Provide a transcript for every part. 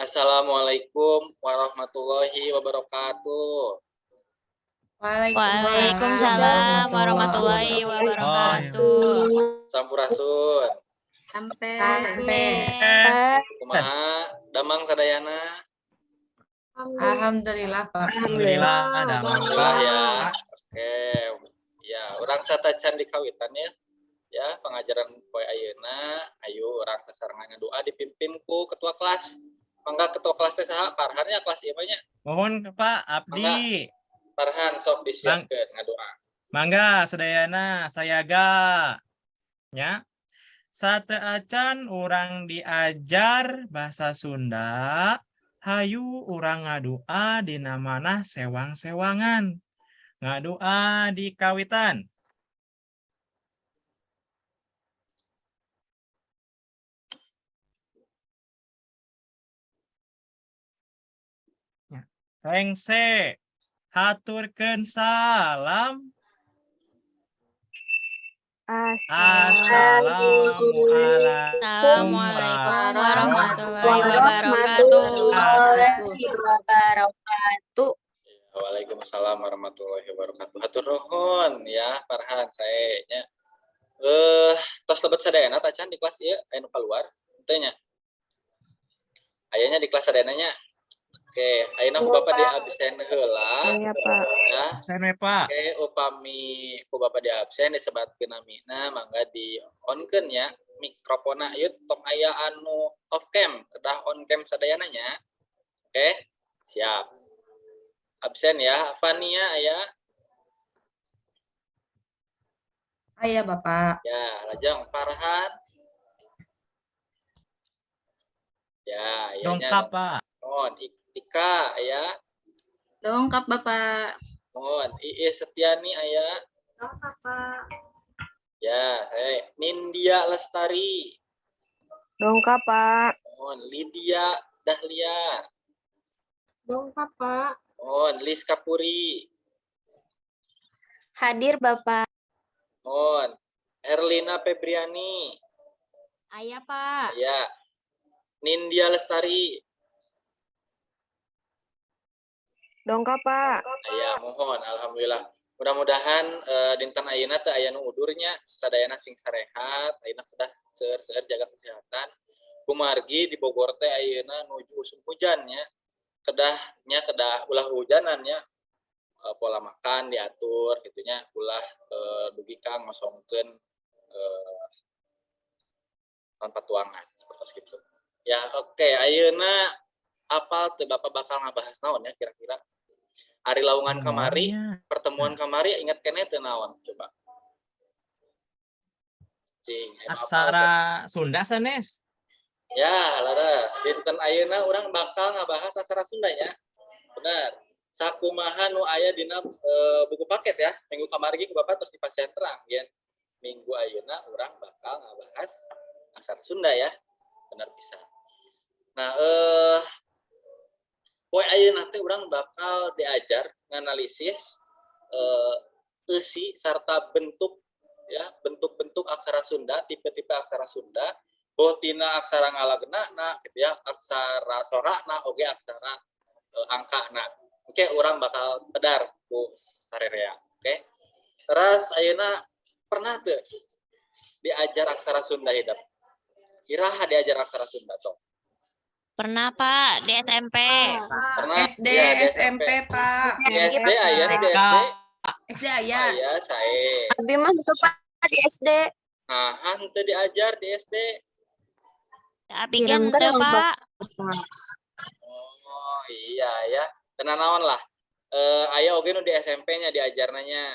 Assalamualaikum warahmatullahi wabarakatuh. Waalaikumsalam warahmatullahi wabarakatuh. Sampurasun. Sampai. Kumaha damang sadayana? Alhamdulillah, Pak. Alhamdulillah, damang. Alhamdulillah ya. Oke. Ya, urang satacan dikawitan ya. Ya, pengajaran poe ayeuna, ayo urang sasarengan doa dipimpin ku ketua kelas. Mangga, ketua kelas teh saha? Farhan ya, kelas ieu mah nya. Mohon, Pak, abdi. Farhan, sok disiapkeun ngadoa. Mangga sadayana sayaga. Nya. Sateuacan urang diajar bahasa Sunda, hayu urang ngadua dina manah sewang-sewangan. Ngadua di kawitan. Ya. Rengse, haturkeun salam. Assalamualaikum. Assalamualaikum warahmatullahi wabarakatuh. Wabarakatuh. Waalaikumsalam warahmatullahi wabarakatuh. Hatur nuhun ya, Farhan, sae nya. Tos lebet sadayana tacan di kelas ieu, aya nu keluar teu nya? Ayanya di kelas sadayana nya. Oke, ayeuna ku Bapak di absen heula. Iya, Pak. Ya. Absen we, Pak. Oke, upami ku Bapak di absen disebatkeun namina, mangga di on-keun ya mikrofonna ieu, tong aya anu off cam, kedah on cam sadayana nya. Oke, siap. Absen ya, Fania aya? Aya, Bapak. Ya, lajeng Farhan. Ya, iya. Dongkap, Pak. Mohon Ika aya? Dongkap, Bapak. Mohon Iis Setiani aya? Dongkap, Pak. Ya, saya Nindya Lestari. Dongkap, Pak. Mohon Lydia Dahlia. Dongkap, Pak. Mohon Liz Kapuri. Hadir, Bapak. Mohon Erlina Febriani. Aya, Pak. Ya. Nindya Lestari. Dongkap, Pak. Ya, mohon, alhamdulillah. Mudah-mudahan dinten ayeuna teu aya nu udurnya, sadayana sing sarehat, ayeuna kedah seueur-seueur jaga kesehatan. Kumargi di Bogor teh ayeuna nuju usum hujan nya. Kedahnya kedah ulah hujanan nya. Pola makan diatur gitu nya, ulah dugi ka ngosongkeun tanpa tuangan seperti itu. Ya, oke, ayeuna apal teu Bapak bakal ngabahas naon ya kira-kira? Ari lawungan kamari, Naonnya? Pertemuan kamari, ingat keneh teu naon coba? Cing, aya nu apal teu? Aksara Sunda sanes. Ya, leres. Dinten ayeuna urang bakal ngabahas aksara Sunda ya. Benar. Sakumaha nu aya dina buku paket ya. Minggu kamari ku Bapak tos dipasihan terang ya. Minggu ayeuna urang bakal ngabahas aksara Sunda ya. Benar bisa. Nah, poe ayeuna teh urang bakal diajar nganalisis eusi serta bentuk ya, bentuk-bentuk aksara Sunda, tipe-tipe aksara Sunda, boh tina aksara ngalagenana gitu ya, aksara sorana oge aksara angkana. Oke, urang bakal pedar ku sarerea. Oke. Terus ayeuna pernah tuh diajar aksara Sunda hidep? Iraha diajar aksara Sunda sok? Pernah, Pak, di SMP. Pernah. SD, Iya, di SMP, Pak. Di SD aya, di TK. SD. SD aya. Aya, sae. Abi mah itu, Pak, di SD. Nah, henteu diajar di SD. Abi kan henteu, Pak. Oh, iya ya. Tenang naon lah. Aya oge nu di SMP-nya diajarna nya.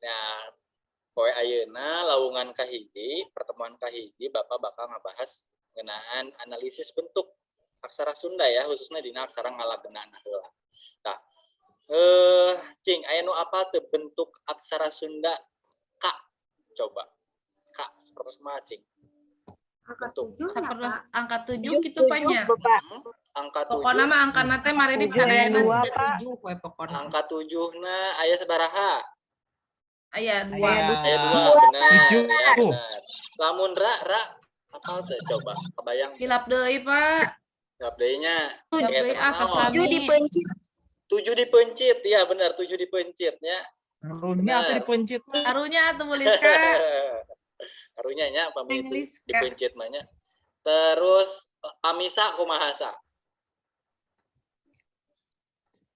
Nah, poe ayeuna lawungan kahiji, pertemuan kahiji, Bapak bakal ngabahas ngeunaan analisis bentuk aksara Sunda ya, khususnya dina aksara ngalagenana heula. Nah, cing, aya nu apal teu bentuk aksara Sunda K? Coba. K seperti kumaha, cing? Angka Bentuk. 7 ya, Sapertos Pak. angka 7 Tujuh, gitu, Pak, tujuh, nya. Bapak. Angka 7. Pokona mah angkana teh maredik Tujuh, sadayana dua, siga Pak. 7 we pokona. Angka 7 na aya sabaraha? Aya 2. Aya. Aya 2, Dua, benar. Tujuh. Ya, benar. Lamun ra, ra apal teu coba? Kebayang teu? Hilap deui, Pak. Siap deui nya. Siap deui, ah, tos Naon? sami. 7 dipeuncit. 7 dipeuncit, ya benar, 7 dipeuncitnya. Karunya atuh dipeuncit mah. Karunya atuh Bu Liska. Karunya nya pami Neng itu Liska. dipeuncit mah nya. Terus pamisa kumaha, Sa?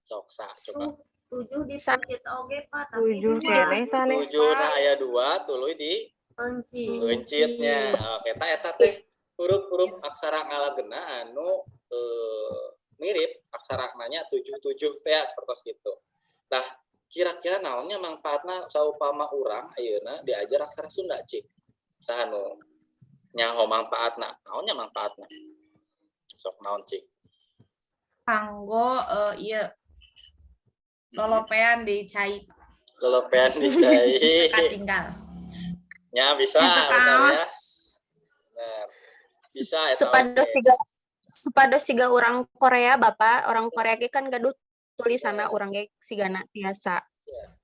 Sok, Sa, coba. 7 dipeuncit oge, Pak, tapi 7 keneh sanes, 7 Pak. Nah, aya 2 tuluy di pencit. peuncitnya. Oke, ta eta teh huruf-huruf aksara ngalagena anu mirip aksara nanya 7 7 teh seperti itu. Nah, kira-kira naonnya manfaatna saupama urang ayeuna diajar aksara Sunda, cik? Saha nu nyaho manfaatna? Naonnya manfaatna? Sok, naon, cik? Kanggo ieu lolopean di cai. Lolopean di cai. Katinggal. Nya bisa, Teu benar ya. kaos. Benar. Bisa eta Supados oge. siga orang Korea, Bapak. Orang Korea ge kan gaduh tulisanna, urang ge sigana tiasa.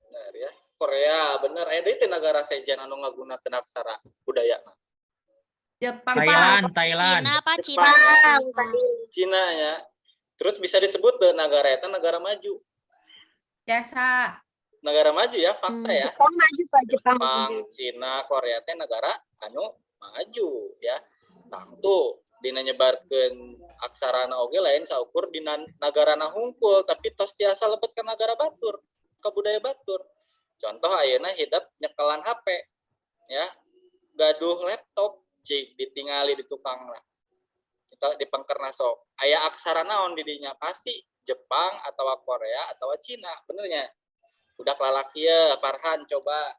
Benar ya. Korea bener. Aya deui teh nagara sejen anu ngagunakeun aksara budaya? Jepang, Pak. Thailand, Thailand. Cina, Pak, Cina. Jepang ya. Jepang tadi. Cina ya. Terus bisa disebut deh negara eta negara maju. Jasa. Negara maju ya, fakta ya. Jepang maju, Pak, Jepang Jepang, maju. Cina, Korea teh negara anu maju ya. Tangtu dina nyebarkeun aksarana oge lain saukur dina nagarana hungkul, tapi tos tiasa lebet ke nagara batur, ke budaya batur. Contoh, ayeuna hidep nyekelan HP ya, gaduh laptop, cik ditingali di tukangna. Kita di pengkerna sok. Aya aksara naon di dinya? Pasti Jepang atau Korea atau Cina, benernya. Udah lalaki ya, Farhan, coba.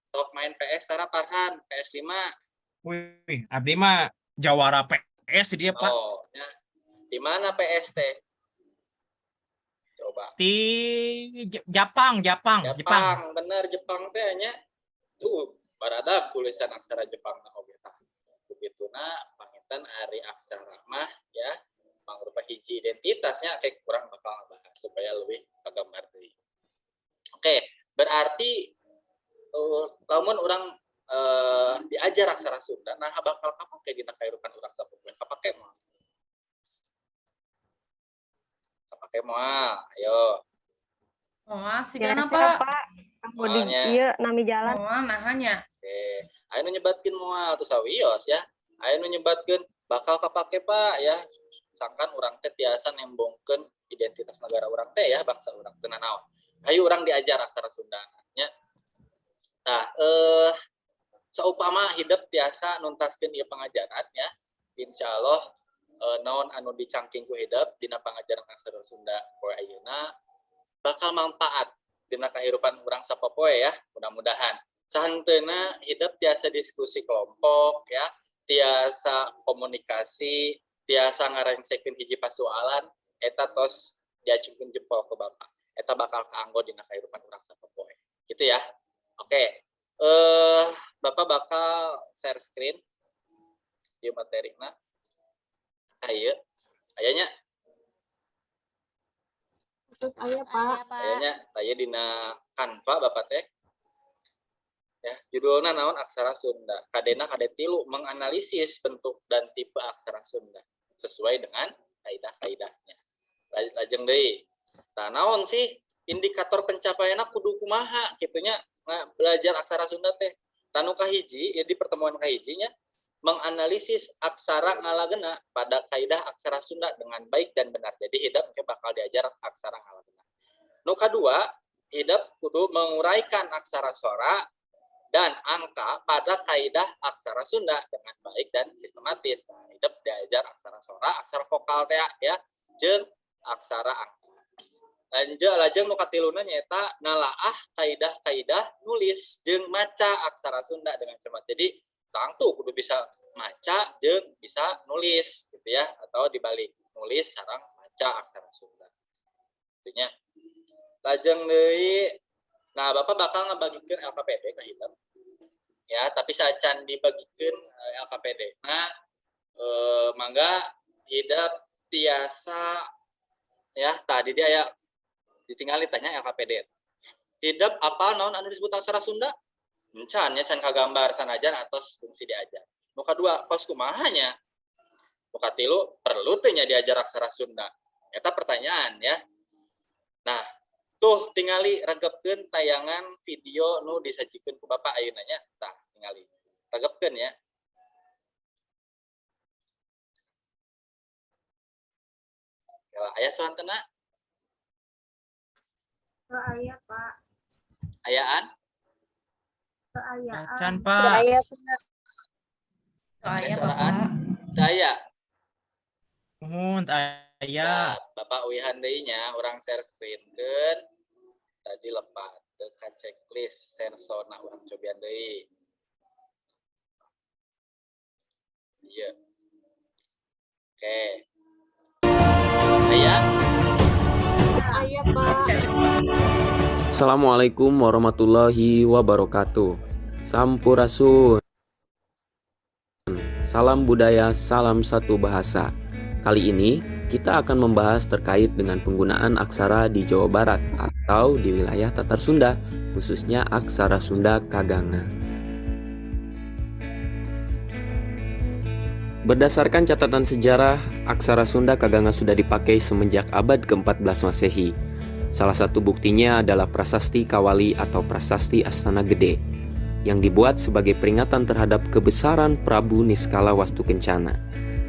Sok main PS tara, Farhan, PS5. Wih, abdi mah jawara PS dia, Pak. Oh, ya. Di mana PS teh? Coba. Di Jepang, Jepang, Jepang. Jepang, bener, Jepang teh nya. Tuh, baradab tulisan aksara Jepang na oge tah. Begituna panginten ari aksara mah ya mangrupa hiji identitasnya, kayak kurang bakal ngebahas supaya lebih kagambar deui. Oke, berarti lamun urang diajar aksara Sunda, nah bakal kapake dina kahirupan urang sapopoe? Kapake moal? Kapake moal? Ayo. Moal sigana, Biasa, Pak. Pak. Kanggo di Moalnya. ieu nami jalan. Moal naha nya. Oke, aya nu nyebatkeun moal tuh sawios ya. Aya nu nyebatkeun bakal kapake, Pak, ya. Sangkan urang teh tiasa nembongkeun identitas negara urang teh ya, bangsa urang teu nanaon. Ayo urang diajar aksara Sunda nya. Nah, saupama hidep tiasa nuntaskeun ieu pengajaran ya, insyaallah naon anu dicangking ku hidep dina pangajaran aksara Sunda poe ayeuna bakal manfaat dina kehidupan urang sapopoe ya, mudah-mudahan. Sahenteuna hidep tiasa diskusi kelompok ya, tiasa komunikasi, tiasa ngarengsekeun hiji pasualan, eta tos diacungkeun jempol ke Bapak. Eta bakal kaanggo dina kehidupan urang sapopoe. Gitu ya. Oke. Bapak bakal share screen di materina. Ayo. Ayanya, Terus aya, Pak. Aya, Pak. Ayanya, aya dina Canva Bapak teh. Ya, judulnya naon? Aksara Sunda. Kadena kade 3, menganalisis bentuk dan tipe aksara Sunda sesuai dengan kaidah-kaidahnya. Lajeng deui. Nah, naon sih indikator pencapaianna, kudu kumaha kitunya nah, belajar aksara Sunda teh? Tah, nu kahiji ya, di pertemuan kahijinya menganalisis aksara ngalagena pada kaidah aksara Sunda dengan baik dan benar. Jadi hidep ke bakal diajar aksara ngalagena. Nu kadua, hidep kudu menguraikan aksara sora dan angka pada kaidah aksara Sunda dengan baik dan sistematis. Nah, hidep diajar aksara sora, aksara vokal teh ya, jeung aksara angka. Lanjut, lajeng nu katiluna nyaeta nalaah kaidah-kaidah nulis jeung maca aksara Sunda dengan cermat. Jadi tangtu kudu bisa maca jeung bisa nulis gitu ya, atau dibalik, nulis sareng maca aksara Sunda. Intinya lajeng deui, nah, Bapak bakal ngabagikeun LKPD ke hidep. Ya, tapi sacan dibagikeun LKPD. Nah, mangga hidep tiasa ya, tadi dia ya ditinggali tanya LKPD. Hidep apa naon anu disebut aksara Sunda? Encan ya, can kagambar sanajan atos fungsi diajar. Nu kadua, kos kumaha nya? Nu katilu, perlu teu nya diajar aksara Sunda? Eta pertanyaan ya. Nah, tuh tingali, regepkeun tayangan video nu disajikeun ku Bapak ayeuna nya. Tah, tingali. Regepkeun ya. Ya, aya soantena? Teu aya, Pak. Ayaan? Teu ayaan. Acan, Teu Pak. aya, Pak. Teu aya, Sorangan? Bapak. Teu aya. Muhun, aya. Nah, Bapak uihan deui nya, urang share screen keun. Tadi lepat teu ka checklist sensona, urang cobian deui. Iya. Oke. Aya? Aya, Pak. Ces. Assalamualaikum warahmatullahi wabarakatuh. Sampurasun. Salam budaya, salam satu bahasa. Kali ini kita akan membahas terkait dengan penggunaan aksara di Jawa Barat atau di wilayah Tatar Sunda, khususnya aksara Sunda Kaganga. Berdasarkan catatan sejarah, aksara Sunda Kaganga sudah dipakai semenjak abad ke-14 Masehi. Salah satu buktinya adalah Prasasti Kawali atau Prasasti Astana Gede yang dibuat sebagai peringatan terhadap kebesaran Prabu Niskala Wastu Kencana,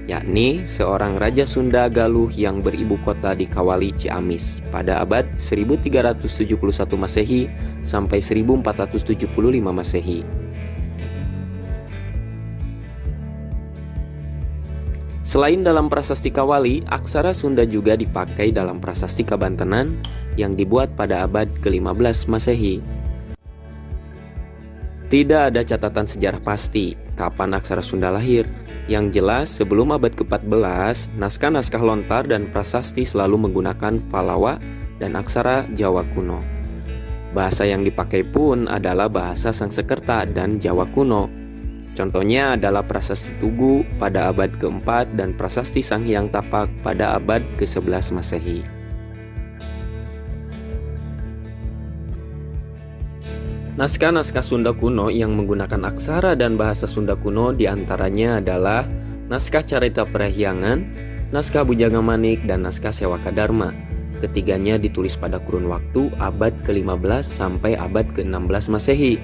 yakni seorang raja Sunda Galuh yang beribu kota di Kawali, Ciamis pada abad 1371 Masehi sampai 1475 Masehi. Selain dalam Prasasti Kawali, aksara Sunda juga dipakai dalam Prasasti Kabantenan yang dibuat pada abad ke-15 Masehi. Tidak ada catatan sejarah pasti kapan aksara Sunda lahir. Yang jelas, sebelum abad ke-14, naskah-naskah lontar dan prasasti selalu menggunakan Palawa dan aksara Jawa kuno. Bahasa yang dipakai pun adalah bahasa Sanskerta dan Jawa kuno. Contohnya adalah Prasasti Tugu pada abad ke-4 dan Prasasti Sanghyang Tapak pada abad ke-11 Masehi. Naskah-naskah Sunda kuno yang menggunakan aksara dan bahasa Sunda kuno diantaranya adalah naskah Carita Parahyangan, naskah Bujangga Manik, dan naskah Sewaka Dharma. Ketiganya ditulis pada kurun waktu abad ke-15 sampai abad ke-16 Masehi.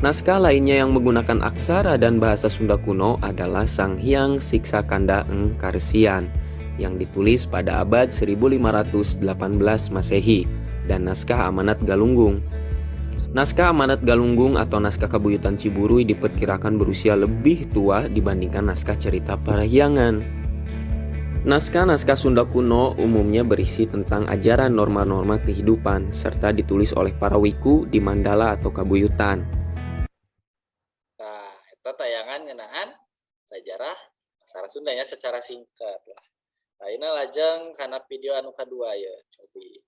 Naskah lainnya yang menggunakan aksara dan bahasa Sunda kuno adalah Sang Hyang Siksa Kanda Ing Karesian yang ditulis pada abad 1518 Masehi dan naskah Amanat Galunggung. Naskah Amanat Galunggung atau naskah Kabuyutan Ciburuy diperkirakan berusia lebih tua dibandingkan naskah Cerita Parahyangan. Naskah-naskah Sunda kuno umumnya berisi tentang ajaran norma-norma kehidupan serta ditulis oleh para wiku di mandala atau kabuyutan. Nah, itu tayangan ngeunaan sejarah aksara Sundanya secara singkat lah. Nah, ini lajeng kana video anu kadua ya, cobi.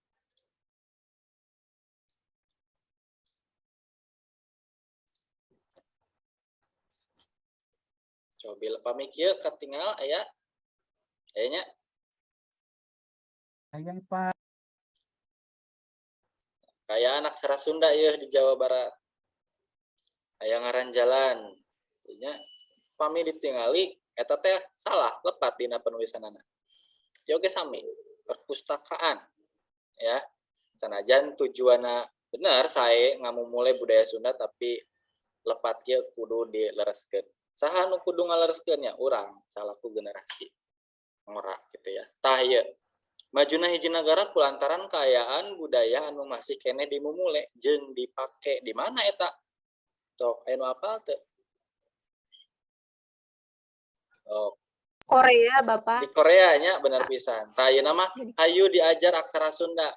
Cobi, pami kieu katingal aya aya nya? Aya, Pak. Kaayaan aksara Sunda ya di Jawa Barat. Aya ngaran jalan. Nya pami ditingali eta teh salah, lepat dina penulisanana. Ya oge sami, perpustakaan ya. Sanajan tujuanna bener sae ngamumule budaya Sunda, tapi lepat kieu kudu dilereskeun. Saha nu kudu ngalereskeun nya? Urang salaku generasi ngora gitu ya. Tah, ieu. Majuna hiji nagara kulantaran kaayaan budaya anu masih keneh dimumule jeung dipake. Di mana eta? Sok, aya nu apal teu? Oh. Korea, Bapak. Di Korea nya, bener pisan. Tah, ayeuna mah hayu diajar aksara Sunda.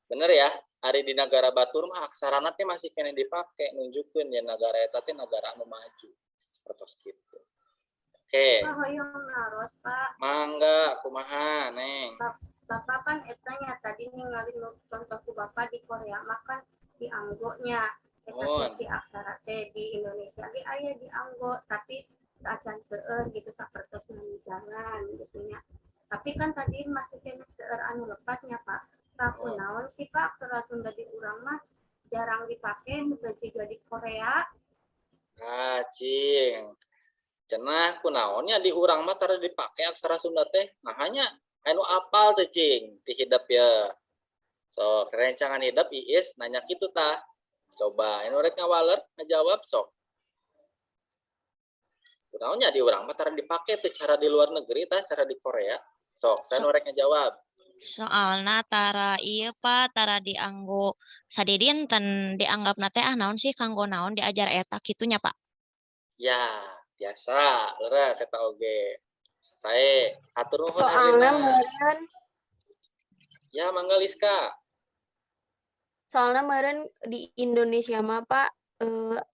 Bener ya? Ari di negara batur mah aksarana teh masih keneh dipake, nunjukkeun ya negara eta teh negara anu maju. Sapertos kitu. Oke. Pak, hoyong naros, Pak. Mangga, kumaha, Neng? Bapak kan eta nya tadi ningali nu contoh ku Bapak di Korea mah kan dianggo nya eta Muhun. teh si aksara teh. Di Indonesia ge aya dianggo, tapi acan seueur gitu, sapertos jalan gitu nya. Tapi kan tadi masih keneh seueur anu lepatnya, Pak. Tah, Muhun. kunaon sih, Pak, aksara Sunda di urang mah jarang dipake henteu jiga di Korea? Ah, cing. Cenah kunaon nya di urang mah tara dipake aksara Sunda teh? Nah, hanya anu apal teh cing ti hidep ya. So, rencangan hidep Iis nanya kitu tah. Coba anu rek ngawaler ngajawab sok. Kunaon nya di urang mah tara dipake teh cara di luar negeri tah, cara di Korea? Sok, saya nu rek ngajawab. Soalna tara ieu, Pak, tara dianggo sadidinten, dianggapna teh ah naon sih, kanggo naon diajar eta, kitu nya, Pak. Ya, biasa, leres eta oge. Sae, hatur nuhun Soalna Erlina. Meureun Ya, mangga Liska. Soalna meureun di Indonesia mah, Pak,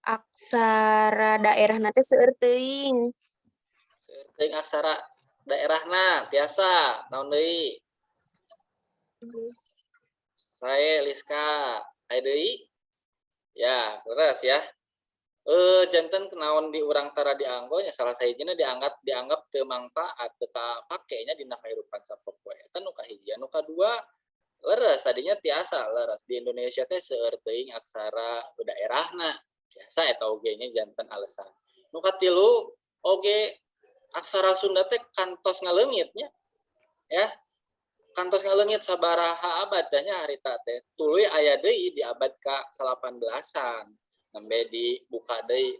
aksara daerahna teh seueur teuing. Seueur teuing aksara daerahna, biasa. Naon deui? Sae Liska. Aya deui? Ya, leres ya. Janten kenaon di urang tara dianggo nya, salah sahijina dianggap teu mangfaat, teu kapake nya dina kahirupan sapopoe. Eta nu kahiji. Nu kadua, leres tadinya tiasa leres di Indonesia teh seueur teuing aksara daerahna. Biasa eta oge nya janten alasan. Nu katilu oge aksara Sunda teh kantos ngaleungit nya. Ya. Kantos ngaleungit sabaraha abad dah nya harita teh. Tuluy aya deui di abad ka-18-an. Nembe dibuka deui.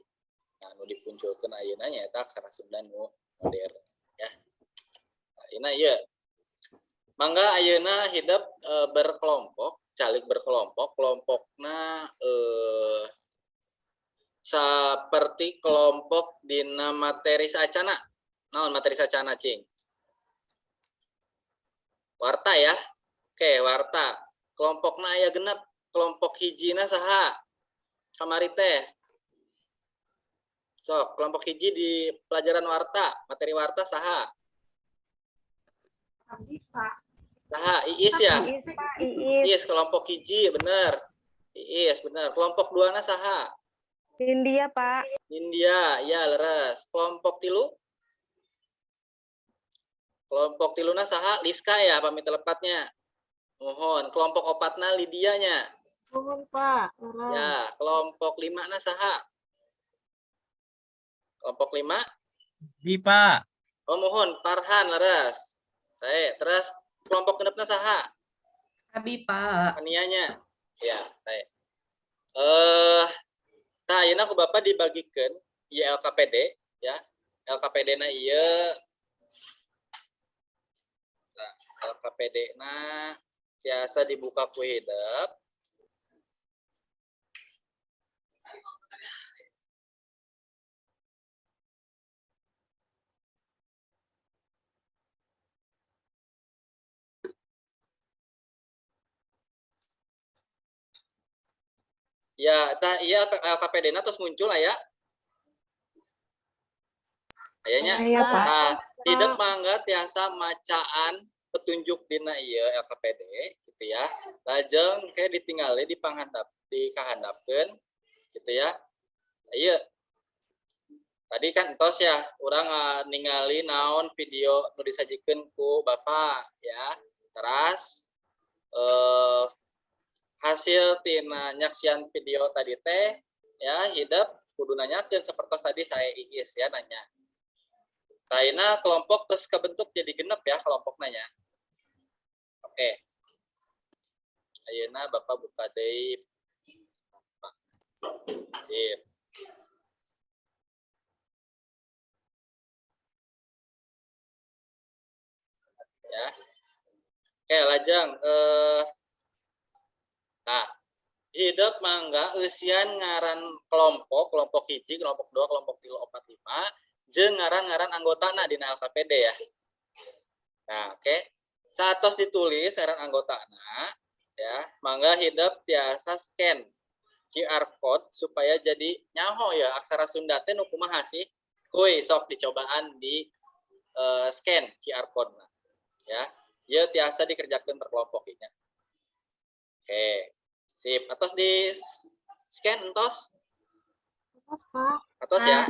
Nah, nu dipunculkeun ayeuna nyaeta aksara Sunda nu modern ya. Nah, ayeuna ieu. Mangga ayeuna hidep berkelompok, calik berkelompok, kelompokna seperti kelompok dina materi saacana. Naon materi saacana cing? Warta ya. Oke, warta. Kelompokna aya 6, kelompok hijina saha? Kamari teh. Sok, kelompok hiji di pelajaran warta, materi warta saha? Abdi, Pak. Saha? Iis ya? Iis, Pak, Iis. Iis kelompok hiji, bener. Iis, bener. Kelompok duana saha? India, Pak. India, ya leres. Kelompok tilu? Kelompok tiluna saha? Liska ya, pamit telepatnya. Mohon. Kelompok opatna Lydia nya. Mohon, Pak. Leres. Ya, kelompok lima na saha? Kelompok lima? Di, Pak. Oh, mohon, Farhan leres. Saya terus kelompok genepna saha? Abi, Pak. Anianya. Ya, saya. Tah ayeuna ku Bapak dibagikeun ieu LKPD ya. LKPD na ieu. Nah, LKPD na biasa dibuka ku hidep. Ya, tah iya LKPD na terus muncul aya. Ayanya. Aya, Pak. Nah, hidep mangga tiasa macaan petunjuk dina ieu LKPD gitu ya. Lajeng kayak ditinggali di panghandap dikahandapkeun gitu ya. Iya. Tadi kan entos ya, urang ningali naon video nu disajikeun ku Bapak ya. Teras hasil tina nyaksian video tadi teh ya, hidep kudu nanyakeun seperti tadi saya Iis ya nanya. Taina kelompok terus kebentuk jadi 6 ya kelompok nanya. Oke. Ayeuna Bapak buka deui. Sip. Ya. Oke, lajeng nah, hidep mangga eusian ngaran kelompok, kelompok hiji, kelompok dua, kelompok tilu, opat, lima, jeung ngaran-ngaran anggotana dina LKPD ya. Nah, oke. Saatos ditulis ngaran anggotana ya, mangga hidep tiasa scan QR code supaya jadi nyaho ya aksara Sunda teh nu kumaha sih. Kuy sok dicobaan di scan QR code ya. Ya tiasa dikerjakan berkelompok nya. Oke. Sip. Atos di scan entos? Pak. Atos ya.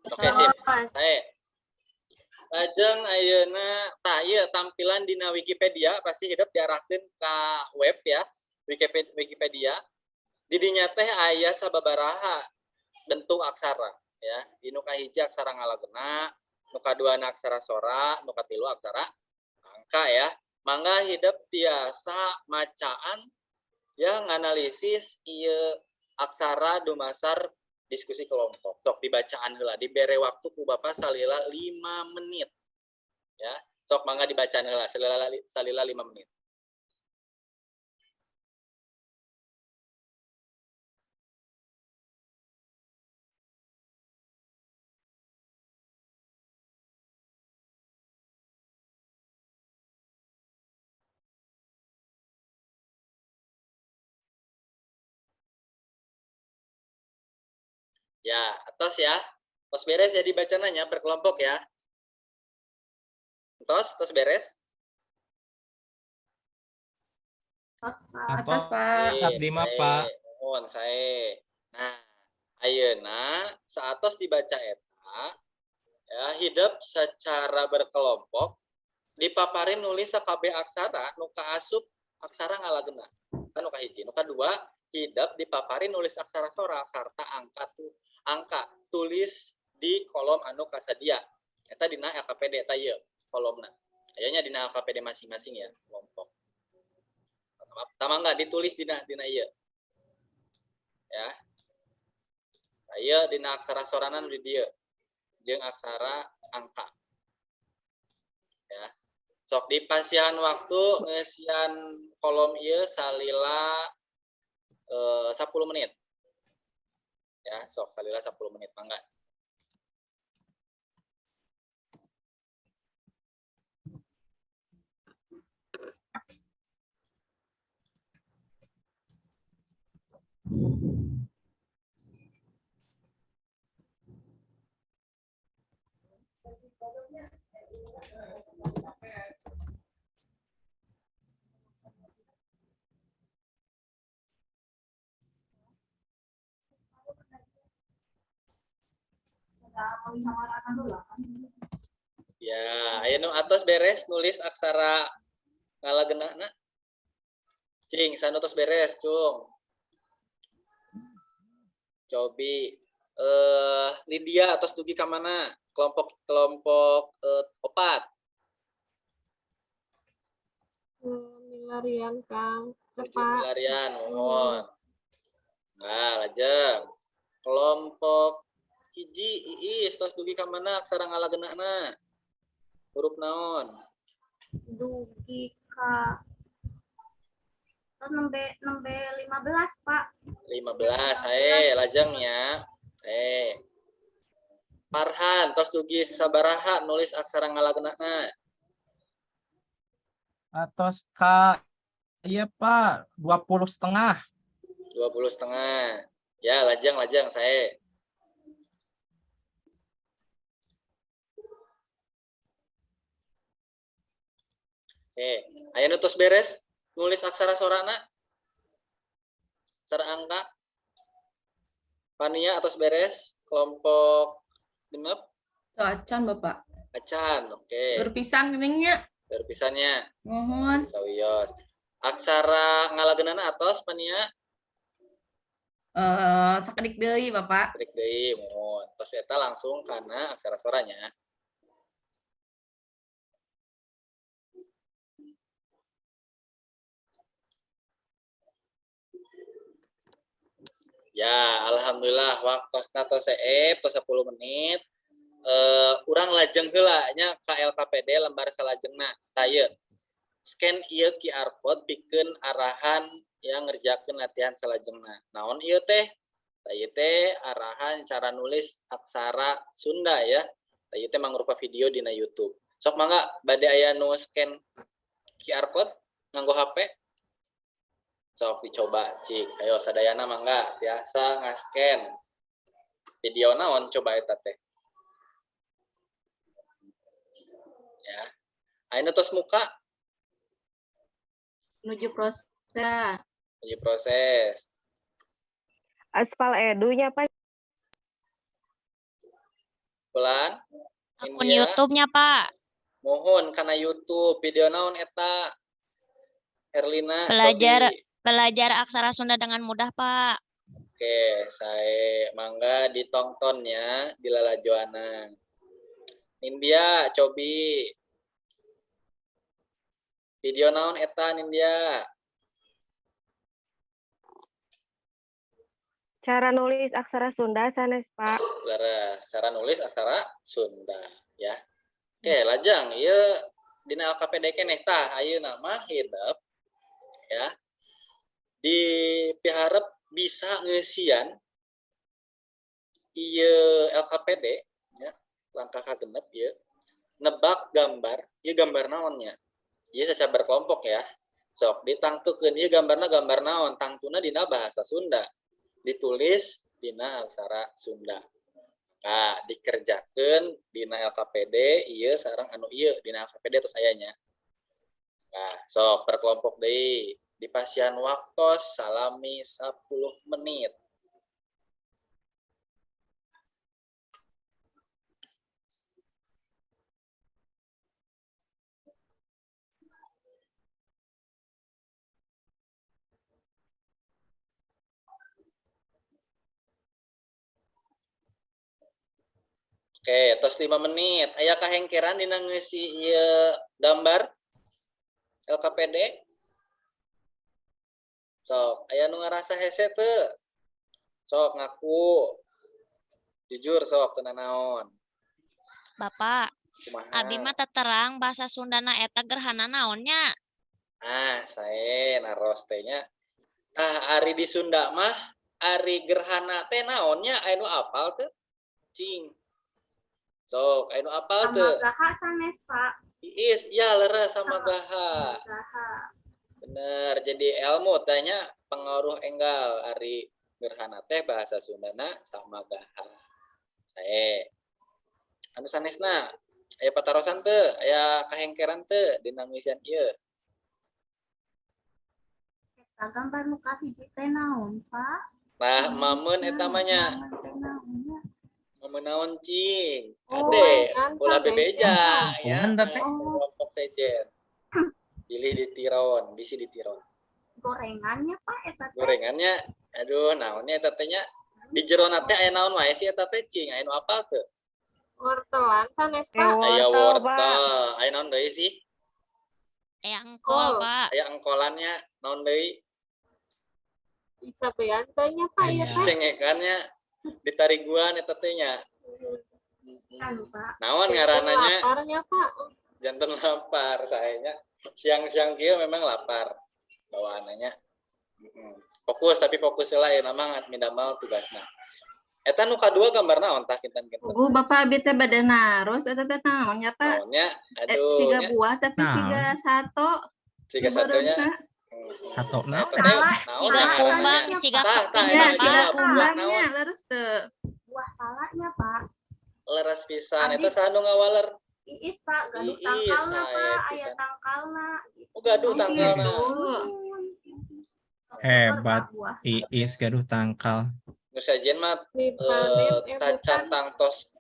Oke, sip. Mas. Baik. Lajeng ayeuna tah ieu tampilan dina Wikipedia pasti hidep diarahkeun ka web ya. Wikipedia. Di dinya teh aya sababaraha bentuk aksara. Ya, di nu kahiji aksara ngalagena, nu kadua aksara sora, nu katilu aksara angka ya. Mangga hidep tiasa macaan ya, nganalisis ieu aksara dumasar diskusi kelompok. Sok dibacaan heula, dibere waktu ku Bapak salila 5 menit. Ya, sok mangga dibacaan heula salila salila 5 menit. Ya, atos ya. Tos beres ya dibacananya berkelompok ya. Tos, tos beres. Tos, Pak. Atos, Pak. Abdi mah, Pak. Mohon saya. Nah, ayeuna saatos dibaca eta ya, hidep secara berkelompok dipaparin nulis sakabeh aksara nu kaasup aksara ngalagena. Kan nu kahiji, nu kadua hidep dipaparin nulis aksara sora sarta angka tuh angka tulis di kolom anu kasadia. Eta dina LKPD eta ieu kolomna. Ayanya dina LKPD masing-masing ya kelompok. Pertama enggak ditulis dina dina ieu. Ya. Ieu dina aksara sorana nu di dieu. Jeung aksara angka. Ya. Sok dipasihan waktu ngeusian kolom ieu salila 10 menit. Ya, sok salila 10 menit mangga. Ya, aya nu atos beres nulis aksara ngalagenana. Cing, saha nu tos beres, Cung. Cobi Lydia atos dugi ka mana? Kelompok kelompok 4. Milarian, Kang. Tujuh Cepat. milarian, mohon. Nah, lajeng. Kelompok 1 Iis tos dugi ka mana aksara ngalagenana? Huruf naon? Dugi ka oh, nembe nembe 15, Pak. 15, sae lajeng ya. Farhan tos dugi sabaraha nulis aksara ngalagenana? Atos ka iya Pak, 20,5. 20,5. Ya, lajeng lajeng sae. Oke, aya nu tos beres nulis aksara sorana? Aksara angka? Fania atos beres kelompok 6? Acan, Bapak. Acan, oke. Seueur pisan geuning nya. Seueur pisan nya. Mohon. Sawios. Aksara ngalagenana atos Fania? Sakedik deui, Bapak. Sakedik deui, mohon. Tos eta langsung kana aksara soranya. Ya, alhamdulillah waktosna tos seep, tos 10 menit. Urang lajeng heula nya ka LKPD lembar salajengna. Tah ieu. Scan ieu QR code pikeun arahan yang ngerjakeun latihan salajengna. Naon ieu teh? Tah ieu teh arahan cara nulis aksara Sunda ya. Tah ieu teh mangrupa video dina YouTube. Sok mangga bade aya nu scan QR code nganggo HP? Sok dicoba cik. Ayo sadayana mangga tiasa ngascan. Video naon coba eta teh? Ya. Ayeuna tos muka? Menuju proses. Menuju proses. Aspal Edu-nya, Pak. Bulan. Akun India. YouTube-nya, Pak. Mohon kana YouTube video naon eta? Erlina Belajar cobi. belajar aksara Sunda dengan mudah, Pak. Oke, saya mangga ditongton nya di lalajoanan. Nindya, cobi. Video naon eta, Nindya? Cara nulis aksara Sunda sanes, Pak. Leres, cara nulis aksara Sunda ya. Oke, lajang ieu dina LKPD keneh tah ayeuna mah hidep ya. Dipiharep bisa ngeusian ieu LKPD ya, langkah kagenep ieu nebak gambar, ieu gambar naonnya. Ieu secara berkelompok ya. Sok ditangtukeun ieu gambarna gambar naon, tangtuna dina bahasa Sunda. Ditulis dina aksara Sunda. Nah, dikerjakan dina LKPD ieu sareng anu ieu dina LKPD terus aya nya. Nah, sok berkelompok deui. Dipasihan waktos salami 10 menit. Oke, tos 5 menit. Aya kahengkeran dina ngeusi ieu gambar LKPD? Sok, aya nu ngarasa hese teu? Sok ngaku. Jujur sok teu nanaon. Bapak, Kumaha? Abi mah terang bahasa Sundana eta gerhana naonnya? Ah, sae naros teh nya. Tah ari di Sunda mah ari gerhana teh naonnya, aya nu apal teu? Cing. Sok, aya nu apal teu? Samagaha sanes, Pak. Iis, ya leres samagaha. Samagaha. Bener, jadi ilmu tanya pengaruh enggal ari gerhana teh bahasa Sundana samagaha. Sae. Anu sanesna, aya patarosan teu, aya kahengkeran teu dina ngeusian ieu? Eta gambar nu kahiji teh naon, Pak? Nah, mameun eta mah nya. Mameun teh naon nya? Mameun naon cing? Oh, Ade, kan ulah sanes. bebeja ya. Mameun teh. Kelompok sejen. Pilih ditiron, bisi ditiron. Gorengannya, Pak, eta teh. Gorengannya, aduh naonnya eta teh nya. Di jerona teh aya naon wae sih eta teh cing, aya nu apal teu? Wortelan sanes, Pak. Aya Wortel, Pak. wortel, aya naon deui sih? Aya engkol, Oh. Pak. Aya engkolannya, naon deui? Dicabean teh nya, Pak, ieu teh. Cengekannya ditariguan eta teh nya. Anu, Pak. Naon ngarananya? Laparnya, Pak. Janten lapar sayanya. Siang-siang kieu memang lapar bawaannya. Fokus tapi fokus lah ya nama midamel tugasna. Eta nu kadua gambar naon tah kinten-kinten? Puguh Bapak abi teh bade naros eta teh naon nya, Pak? Naonnya? Eh, Aduh, siga nya. buah tapi Naon? siga sato. Siga satonya. Beureumna. Sato naon Eta eta teh teh? naon Siga ya ngaranna? kumbang, siga Tah, tah, keping, Ya, eta siga siga buah kumbangnya naon? leres teu. Buah palanya, Pak. Leres pisan Abi. eta saha nu ngawaler? Iis, Pak, gaduh Iis, tangkalna, sae Pak. Aya pisan. tangkalna. Gitu. Oh, gaduh Oh, tangkalna. gitu. Hebat. Buah. Iis gaduh tangkal. Nu sajen mah Dipanen tacan tangtos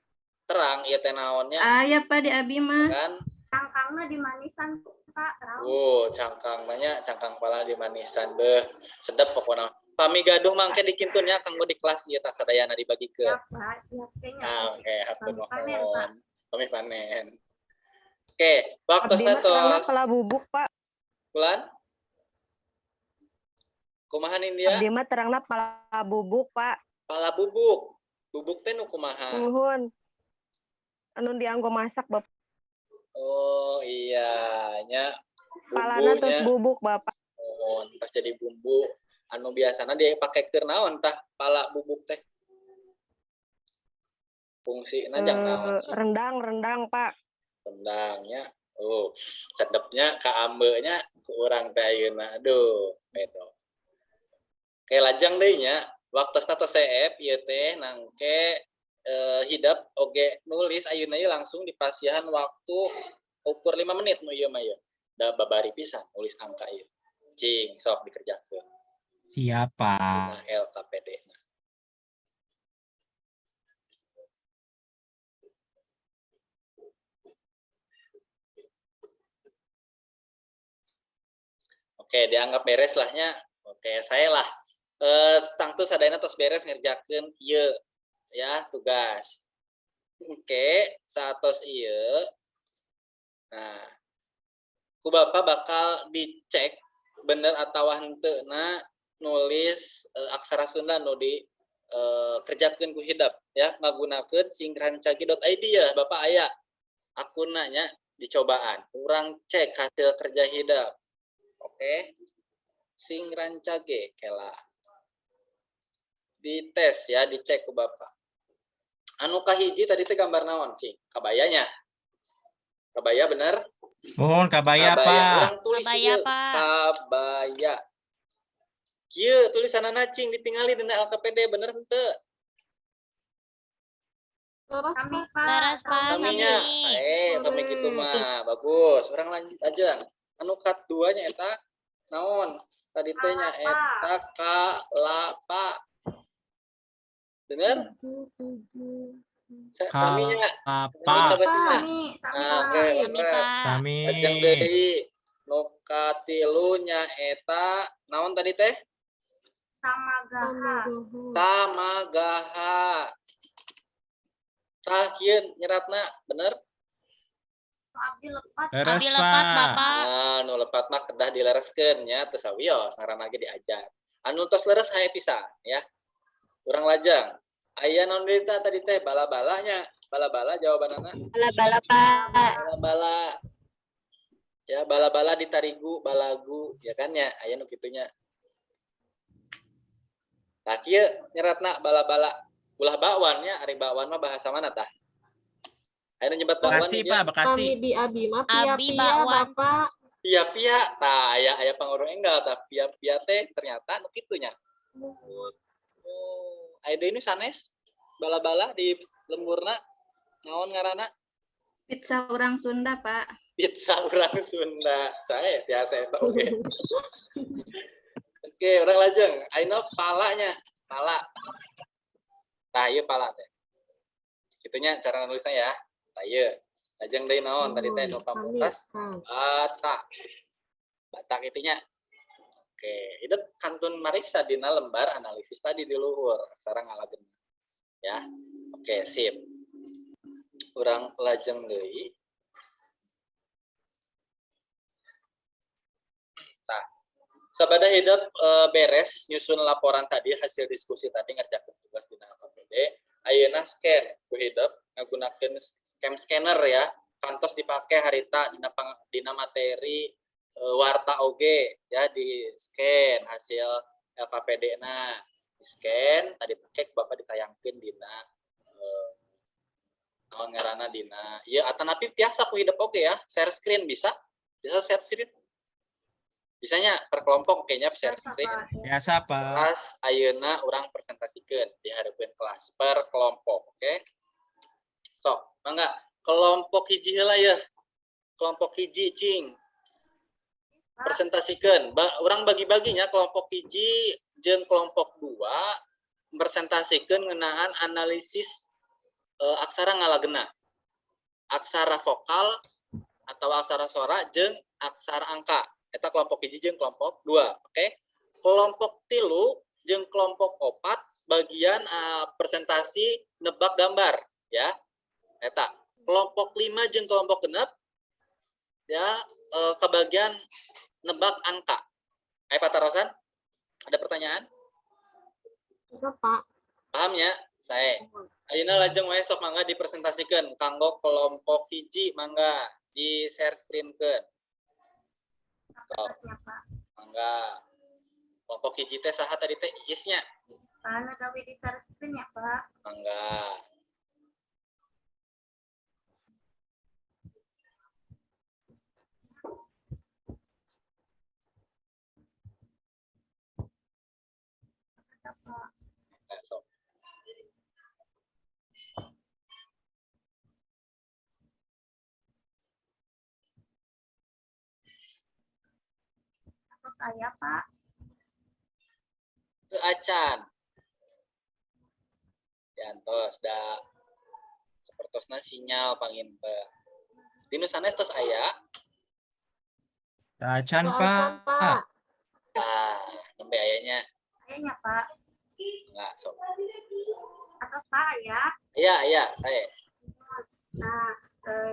terang ieu teh naonnya Aya Pak di abi mah. kan? Tangkalna dimanisan, Pak. Raos. Cangkang banyak, cangkang pala dimanisan beuh. Sedep pokona. Pami gaduh mangke dikintunnya kanggo di kelas ieu tah sadayana dibagikeun. Siap, Pak. Siap kayaknya. Nah, oke, hatur Pami panen, Pak. nuhun. Pami panen. Oke, waktu Abdi mah terangna tos. pala bubuk, Pak. Bulan? Kumaha Nindya? Abdi mah terangna pala bubuk, Pak. Pala bubuk. Bubuk teh nu kumaha? Nuhun. Anu dianggo masak, Bapak. Oh iya, nya Palana terus bumbunya bubuk, Bapak. oh, pas jadi bumbu anu biasana dia pakai keur naon tah pala bubuk teh? Fungsina jang naon Eh, sih? rendang, rendang, Pak. Rendangnya. Oh, sedepnya ka ambeunya ku urang teh ayeuna. Aduh, bedo. Oke, lajang deui nya. Waktosna tos seep ieu teh nangke hidep oge nulis ayeuna ieu langsung dipasihan waktu ukur 5 menit nu ieu mah ieu. Da babari pisan nulis angka ieu. Cing, sok dikerjakeun Siapa? dina LKPD. -na. Oke, dianggap beres lahnya. Oke, saya lah. Tangtu sadayana tos beres ngerjakeun ieu ya, tugas. Oke, saatos ieu. Nah, ku Bapak bakal dicek bener atau henteu na nulis aksara Sunda nu di kerjakeun ku hidep ya, ngagunakeun singrancage.id ya. Bapak aya akunna nya, dicobaan. Urang cek hasil kerja hidep. Oke. Sing rancage kela. Dites ya, dicek ku Bapak. Anu kahiji tadi teh gambar naon, Cing? Kabayanya. Kabaya bener? Muhun, kabaya, Pak. Urang tulis Kabaya, ieu. Pak. Kabaya. Kieu tulisanana, Cing, ditingali dina LKPD, bener henteu? Sami, Pak. Leres, Pak. Saminya. Sami. Kami gitu mah. Bagus. Urang lanjut aja. Anu kaduanya eta naon? Tadi teh nya eta kalapa. Bener? Saminya. Kalapa. Sami, sami, Nah, Pak. oke, Sami, bener. Pak. Sami. Lajeng deui nu katilu nya eta naon tadi teh? Samagaha. Samagaha. Tah, kieu nyeratna, bener? Abdi lepat. Leres, Abdi lepat, Pak. Bapak. Nah, nu lepat mah kedah dilereskeun nya, teu sawios ngaranna ge diajar. Anu tos leres hae pisan ya. Urang lajeng. Aya naon deui tah tadi teh? Bala-balanya. Bala-bala jawabanana. Bala-bala, Pak. Bala-bala. Ya, bala-bala ditarigu, balagu, ya kan ya, aya nu kitunya. Tah, kieu nyeratna bala-bala. Ulah bakwan nya, ari bakwan mah bahasa mana tah? Aya nu nyebat bakwan Bekasi, di dieu? Pak, Bekasi. Kami di Abi mah Abi pia-pia, bakwan. Bapak. Pia-pia, tah aya aya pangurung enggal tah, pia-pia teh ternyata nu kitu nya. Oh, aya deui nu sanes bala-bala di lemburna naon ngaranna? Pizza orang Sunda, Pak. Pizza urang Sunda. Saya biasa eta, oke. Oke, urang lajeng. Ayeuna palanya, pala. Tah, ieu pala teh. Kitunya cara nulisnya ya. Tah, ieu. Lajeng deui naon tadi teh nu pamungkas? Bata. Bata kitunya. Oke, itu kantun mariksa dina lembar analisis tadi di luhur aksara ngalagena. Ya. Oke, sip. Urang lajeng deui. Nah, sabada hidep beres nyusun laporan tadi, hasil diskusi tadi, ngerjakan tugas dina LKPD, ayeuna scan ku hidep ngagunakeun cam scanner ya. Kantos dipake harita dina materi warta oge ya, di scan hasil LKPD. Nah, di scan tadi pake Bapak ditayangkeun dina naon ngaranna, dina ieu, atanapi tiasa ku hidep oge ya, share screen. Bisa, bisa share screen, bisanya per kelompok kayaknya share screen. Biasa, Pak. Kelas ayeuna urang presentasikan di hadapan kelas per kelompok, oke? Sok mangga, kelompok hiji heula ya, kelompok hiji, cing, presentasikan. Urang bagi-baginya, kelompok hiji jeung kelompok dua presentasikan ngeunaan analisis aksara ngalagena, aksara vokal atau aksara suara jeung aksara angka. Eta kelompok hiji jeung kelompok dua, oke? Kelompok tilu jeung kelompok opat bagian presentasi nebak gambar ya. Eta kelompok lima jeung kelompok genep ya, kebagian nebak angka. Ayo, Pak Tarosan, ada pertanyaan? Enggak, Pak. Paham ya? Saya. Ayeuna lajeng wae, sok mangga dipresentasikan kanggo kelompok hiji, mangga di share screen ke. Sok, Pak. Mangga. Kelompok hiji teh saha tadi teh, Iisnya? Pak, gawe di share screen ya, Pak. Mangga. Pak. Mangga, sok. Atau saya, Pak. Teu acan. Diantos da sapertosna sinyal panginten. Di nu sanes tos aya? Acan, Acan, Pak. Pak. Ah, nembe ayanya. Saya nya, Pak. Enggak, sok. Atau Pak ya. Iya, saya. Nah,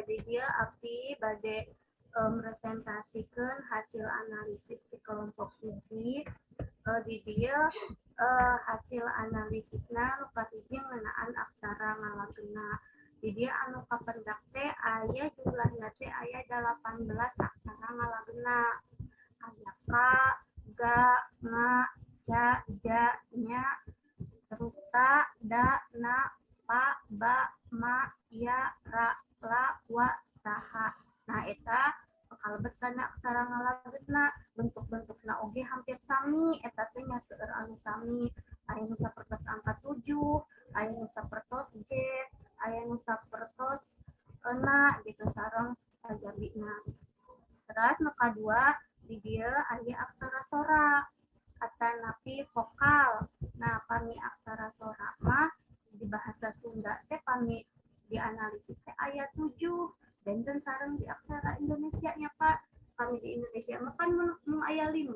di dieu abdi bade presentasikan hasil analisis di kelompok hiji. Di dieu hasil analisisna nu kahiji ngeunaan aksara ngalagena. Di dieu anu kapendak teh aya jumlahna teh aya 18 aksara ngalagena. Aya K, G, Ng, C, J, Nya, terus Ta, Da, Na, Pa, Ba, Ma, Ya, Ra, La, Wa, Saha. Nah, eta kalebet kana aksara ngalagena, bentuk-bentukna oge hampir sami, eta teh nya seueur anu sami. Aya nu sapertos angka 7, aya nu sapertos J, aya nu sapertos na gitu sareng sajabina. Terus nu kadua di dieu aya aksara sora atanapi vokal. Nah, pami aksara sora mah di bahasa Sunda teh pami dianalisis teh aya 7, benten sareng di aksara Indonesia nya, Pak. Pami di Indonesia mah kan mung aya 5,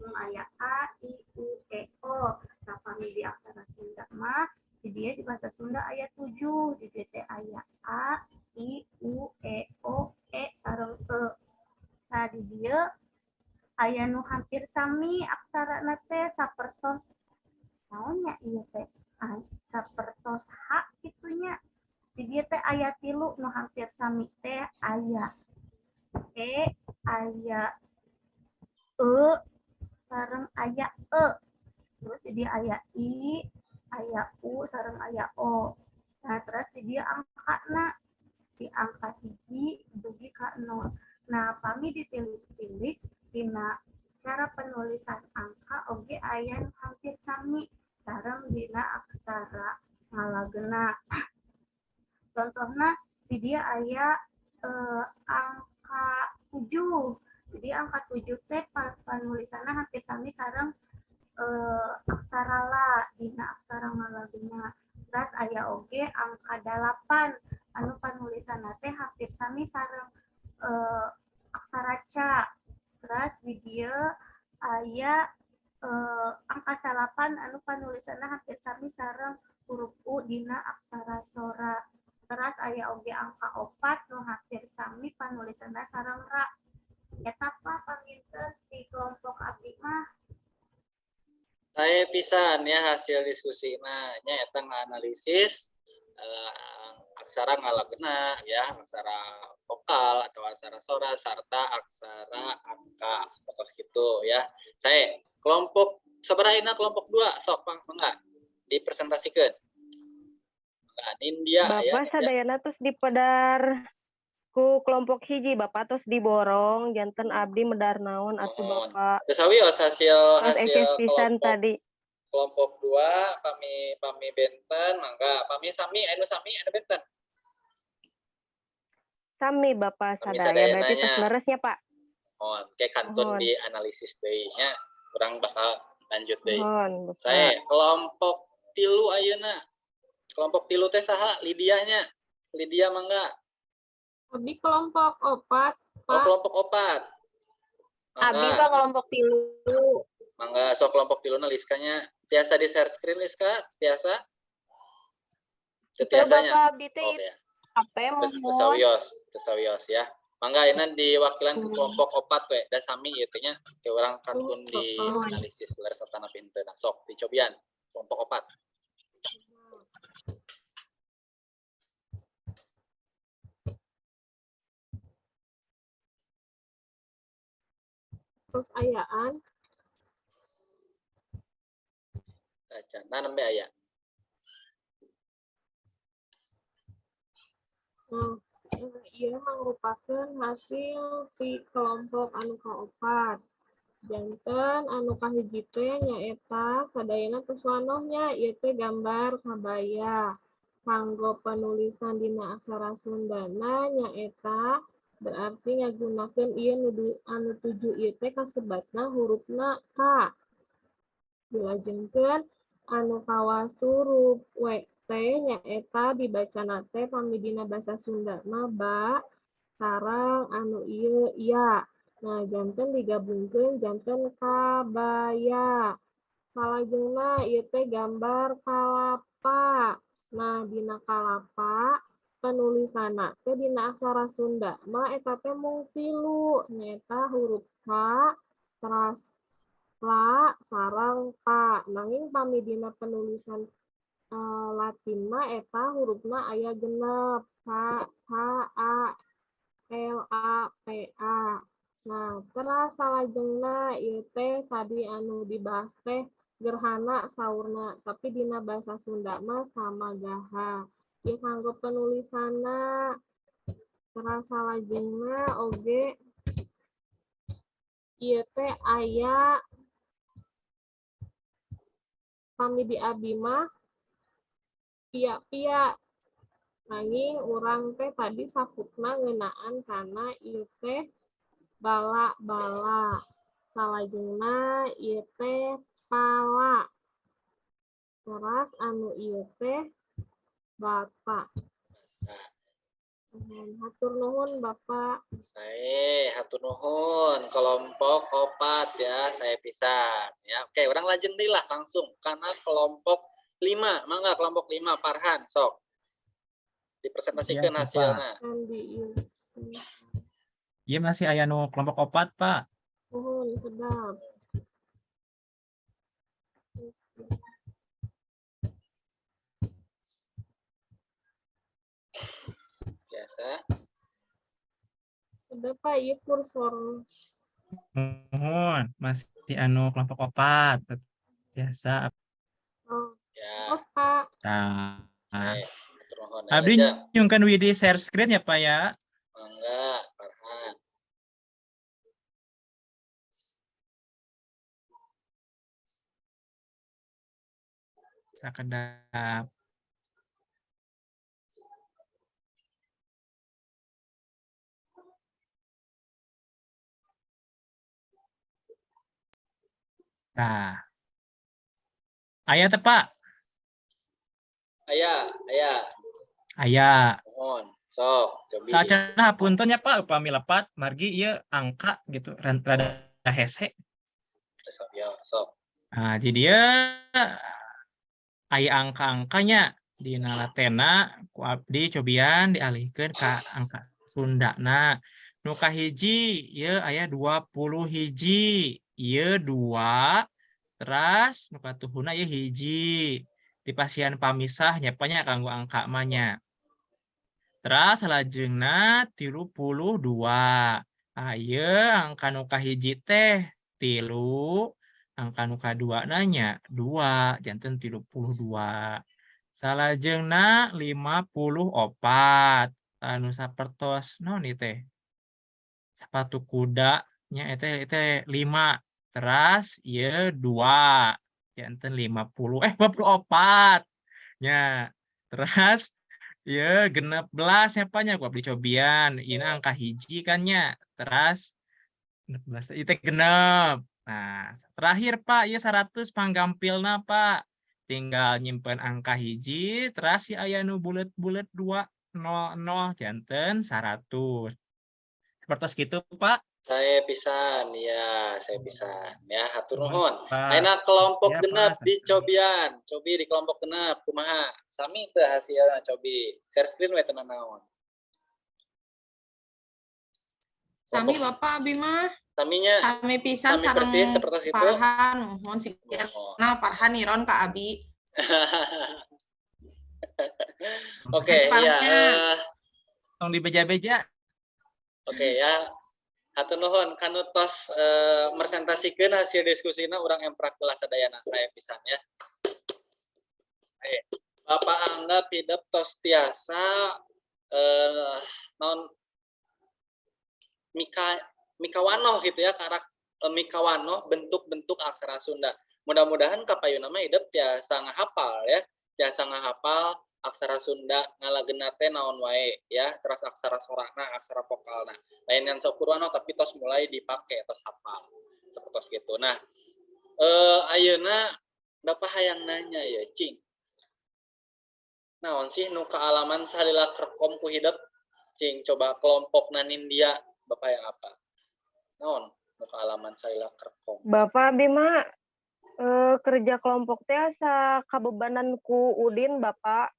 mung aya A, I, U, E, O. Nah, pami di aksara Sunda mah di dieu di bahasa Sunda aya 7, di dieu teh aya A, I, U, E, O, E sareng E. Nah, di dieu aya nu hampir sami aksarana teh sapertos naon nya ieu teh, ah, sapertos H kitu nya. Di dieu teh aya 3 nu hampir sami teh, aya E, aya E, sareng aya E. Terus di dieu aya I, aya U, sareng aya O. Nah, terus di dieu angkana di angka 1 dugi ka 0. Nah, pami ditilik-tilik dina cara penulisan angka oge aya nu hampir sami sareng dina aksara ngalagena. Contohna di dieu aya angka 7. Jadi angka 7 teh panulisanna hampir sami sareng aksara la dina aksara ngalagena. Terus aya oge angka 8 anu panulisanna teh hampir sami sareng aksara ca. Terus di dieu aya angka 9 anu panulisanna hampir sami sareng huruf U dina aksara sora. Terus aya oge angka 4 nu hampir sami panulisanna sareng ra. Eta, Pak, paminten di kelompok abdi mah. Saya pisan ya hasil diskusi, nah nya eta nganalisis aksara ngalagena ya, aksara vokal atau aksara sora serta aksara angka seperti itu ya. Saya kelompok sabaraha, kelompok 2, sok pang mangga dipresentasikan. Nah, Nindya ya. Bapak Nindya. Sadayana terus dipedar ku kelompok hiji, Bapak, terus diborong, janten abdi medar naon atuh. Mohon. Bapak. Terus sawios hasil Terus hasil eces pisan kelompok tadi. Kelompok 2, pami pami benten mangga, pami sami anu sami anu benten. Sami, Bapak, Sami sadaya berarti sadayananya. tos leresnya, Pak. Oh, kayak kantun Mohon. Di analisis deui nya, urang bakal lanjut deui. Mohon, Bapak. Saya kelompok 3 ayeuna. Kelompok 3 teh saha? Lydia nya. Lydia mangga. Abdi kelompok 4, Oh, Pak. kelompok 4. Abdi, Mangga. Pak, kelompok 3. Mangga sok kelompok 3 na Liskanya. Biasa di share screen, Liska? Biasa? Teu Teu, tiasanya? Bapak, abdi teh Oh ya. HP Terus terus mohon. sawios, terus sawios ya. Mangga ayeuna diwakilan ke kelompok 4 we, da sami ieu teh nya. Ke urang kantun di analisis leres atanapi henteu. Nah, sok dicobian kelompok 4. Terus ayaan. Acan. Nah, nembe aya. Nah, ieu mangrupakeun hasil ti kelompok anu kaopat. Janten anu kahiji teh nyaeta sadayana tos wanoh nya, ieu teh gambar kabaya. Kanggo penulisan dina aksara Sundana nyaeta berarti ngagunakeun ieu nu anu 7 ieu teh kasebatna hurufna K. Dilajengkeun anu kawas huruf W teh nyaeta dibacana teh pami dina basa Sunda mah ba sareng anu ieu ya. Nah, janten digabungkeun janten kabaya. Salajengna ieu teh gambar kalapa. Nah, dina kalapa penulisanna teh dina aksara Sunda mah eta teh mung tilu, nyaeta huruf K, teras la, sareng pa. Nanging pami dina penulisan Latin mah eta hurufna aya 6, K, H, A, L, A, P, A. Nah, teras salajengna ieu teh tadi anu dibahas teh gerhana saurna, tapi dina bahasa Sunda mah samagaha. Ieu kanggo penulisanna. Teras salajengna oge ieu teh aya pami di abi mah pia-pia. Nanging urang teh tadi saputna ngeunaan kana ieu teh bala-bala. Salajengna ieu teh pala. Teras anu ieu teh bata. Hatur nuhun, Bapak. Sae, hatur nuhun kelompok 4 ya, sae pisan ya. Oke, urang lajeng deui lah langsung karena kelompok 5. Mangga kelompok 5 Farhan sok. Dipresentasikan Iya, Bapak. Hasilnya. Kan di ieu. Iya, masih aya nu kelompok 4, Pak. Nuhun, sedap. Biasa. Udah, Pak, ieu kursor. Nuhun, masih anu kelompok 4. Biasa. Oh, Ya. terus, Pak. Nah, Sae, hatur nuhun. abdi Lajeng. nyungkeun widi share screen ya, Pak, ya. Mangga, Farhan. Sakedap. Nah. Aya teu, Pak? Aya, aya. Aya. Nuhun. Sok, cobi. Saacana hapunten nya, Pak, upami lepat margi ieu angka gitu rada hese. Sok, ya, sok. Nah, jadi ieu aya angka-angkanya dina latena ku abdi cobian dialihkeun ka angka Sundana. Nu kahiji ieu aya 21, ieu 2, teras nu katuhuna ieu 1. Dipasihan pamisah nya, Pak, nya kanggo angka mah nya. Teras salajengna 32. Ah, ieu angka nu kahiji teh 3, angka nu kaduana nya 2, janten 32. Salajengna 54. Anu sapertos naon ieu teh? Sepatu kuda nya eta teh 5. Teras ieu 2, janten 50 24 nya. Teras ieu 16 nya, Pak, nya ku abdi cobian. Ieu angka 1 kan nya. Teras 16 ieu teh 6. Nah, terakhir, Pak, ieu 100 panggampilna, Pak. Tinggal nyimpen angka 1 teras ieu aya nu bulet-bulet 2 0 0 janten 100. Sapertos kitu, Pak. Sae pisan, ya, sae pisan. Ya, hatur Nuhun, nuhun. Pak. Ayeuna kelompok Ya, 6 Pak, di sami-sami. cobian. Cobi di kelompok 6 kumaha? Sami teu hasilna cobi. Share screen we teu nanaon. Sami, Bapak, abi mah. Saminya. Sami pisan Sami sareng persis seperti itu. Farhan, mohon Nuhun. sigana Farhan niron ka abi. Oke, iya. Farhannya. Tong dibeja-beja. Oke ya. Hatur nuhun kanu tos meresentasikeun hasil diskusina, urang emprak heula sadayana, sae pisan ya. Bapak anggap hidep tos tiasa naon mika mikawanoh gitu ya, karak mikawanoh bentuk-bentuk aksara Sunda. Mudah-mudahan kapayuna mah hidep tiasa ngahapal ya, tiasa ngahapal aksara Sunda ngalagena teh naon wae ya, terus aksara sorana, aksara vokalna. Lain yang sok purwano tapi tos mulai dipake, tos hafal. Seperti gitu. Nah, ayeuna Bapak hayang nanya ya, cing. Naon sih nu kaalaman salila kerkom ku hidep? Cing, coba kelompok Nindia, Bapak yang apa? Naon nu kaalaman salila kerkom? Bapak, abi mah Kerja kelompok teh asa kabebanan ku Udin, Bapak.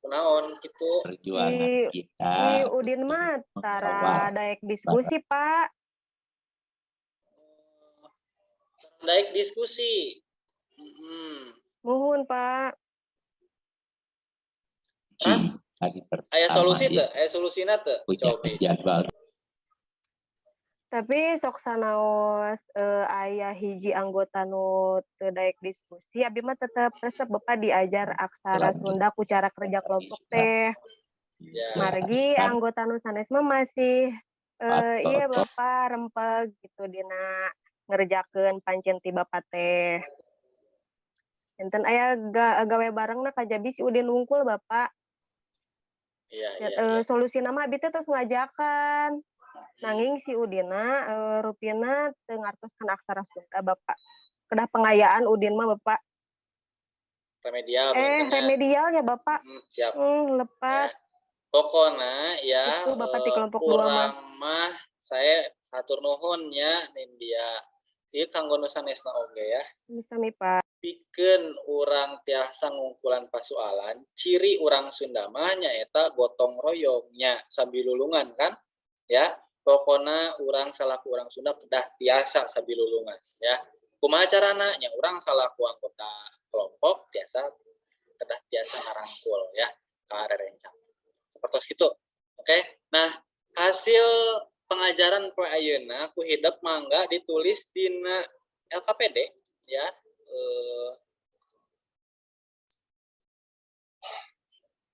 Kunaon kitu? Perjuangan Si kita si Udin mah tara mengawal daek diskusi, Pak. Daek diskusi. Muhun, Pak. Terus hari aya pertama solusi ya, teu? Aya solusina teu? punya Cobi. jadwal. Tapi sok sanaos aya hiji anggota nu teu daek diskusi, abi mah tetep resep, Bapak, diajar aksara Sunda ku cara kerja kelompok teh. Margi anggota nu sanes mah masih iya, Bapak, rempeg gitu dina ngerjakeun pancen ti Bapak teh. Enten aya gawe barengna kajabi si Udin wungkul, Bapak. Iya, Solusina mah abi teh tos ngajakan. Nanging si Udina rupina teu ngartos kana aksara Sunda, Bapak. Kedah pengayaan Udin mah, Bapak. Remedial Eh, punten nya. Remedialnya, Bapak. Siap. Lepat. Pokona ya Itu Bapak di kelompok 2 mah. Urang mah saya hatur nuhun nya, Nindya. Ieu kanggo nu sanesna oge ya. Sami, Pak. Pikeun urang tiasa ngungkulan pasualan, ciri urang Sunda mah nyaeta gotong royongnya sabilulungan kan ya. Pokona urang salaku urang Sunda kedah tiasa sabilulungan ya. Kumaha carana? Nya urang salaku anggota kelompok tiasa kedah tiasa ngarangkul ya ka rerencang. Seperti itu. Oke. Nah, hasil pengajaran poe ayeuna ku hidep mangga ditulis dina LKPD ya.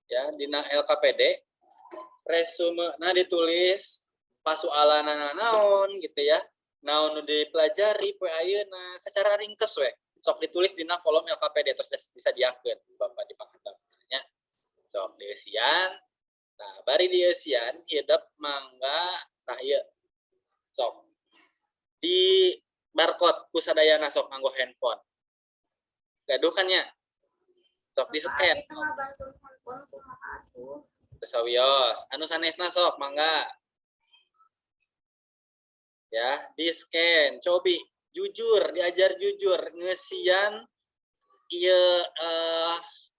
Ya, dina LKPD resume, nah ditulis pasualanana naon gitu ya, naon nu dipelajari poe ayeuna secara ringkes we. Sok ditulis dina kolom LKPD, terus disadiakeun Bapak di pangandap nya. Sok dieusian. Nah, bari dieusian, hidep mangga, tah ieu sok di barcode ku sadayana, sok nganggo handphone. Gaduh kan nya? Sok di scan. Abi teu ngabantun handphone, kumaha atuh? Sawios anu sanesna sok mangga ya, di scan. Cobi jujur, diajar jujur ngeusian ieu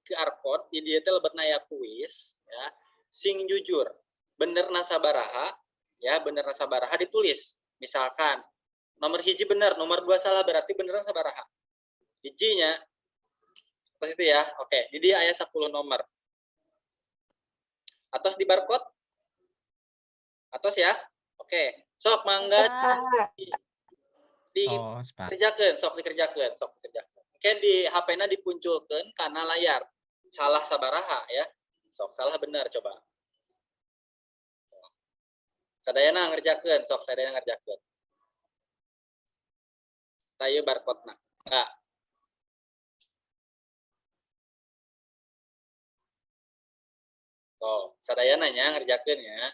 QR code. Di dieu teh lebetna aya kuis ya. Sing jujur, bener sabaraha ya, bener sabaraha ditulis. Misalkan nomor 1 bener, nomor 2 salah, berarti bener sabaraha hijinya. Terus itu ya. Oke, di dia aya 10 nomor. Atos di barcode? Atos ya. Oke, sok mangga di Oh, Pak. dikerjakan, sok dikerjakan, sok dikerjakan. Oke, di HP-na dipunculkan karena layar. Salah sabaraha ya. Sok salah benar coba. Sadayana ngerjakeun, sok sadayana ngerjakeun. Tah ieu barcode-na. Enggak. Tuh, sadayana nya ngerjakeun ya.